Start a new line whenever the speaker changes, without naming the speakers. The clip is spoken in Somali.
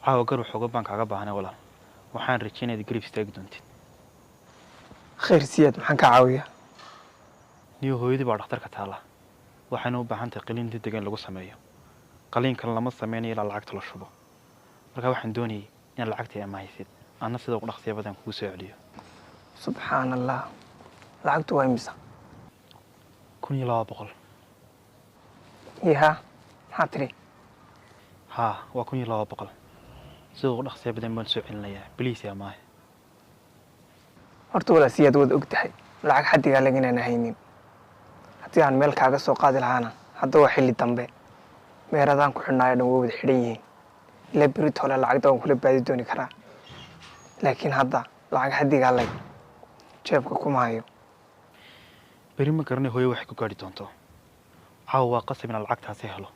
Caawa garab xoogan baan kaaga baahnay walaal. Waxaan rajaynaya inaad garab istaagi doontid.
Khayr Siyaad, maxaan ka caawiyaa?
Niyo, hooyadii baa dhakhtarka taala, waxayna u baahan tahay qaliin degdeg in lagu sameeyo. Qaliinkan lama sameynayo ilaa lacagta la shubo. Marka waxaan doonayay inaad lacagta i amaahisid, anna sida ugu dhaqsiya badan kugu soo celiyo.
Subxaan Allah, lacagtu waa imisa?
1200.
Yaha, maxaa tiri?
Haa, waa 1200. Sida ugu dhaqsiya badan baan soo celinayaa. Please, amaahi.
Horta walaa Siyaad, waad og tahay lacag xaddigaa laginaan haynin. Haddii aan meel kaaga soo qaadi lahaana, hadda waa xilli dambe, meeradaan ku xidhnaayo dhan way wada xidhan yihiin. Ilaa berit hole lacagta waan kula baadi dooni karaa, laakiin hadda lacag xaddigaa lag jeebka kuma hayo.
Beri ma garanay hooyo waxay ku gaadhi doonto. Caawa waa qasab inaan lacagtaasi helo.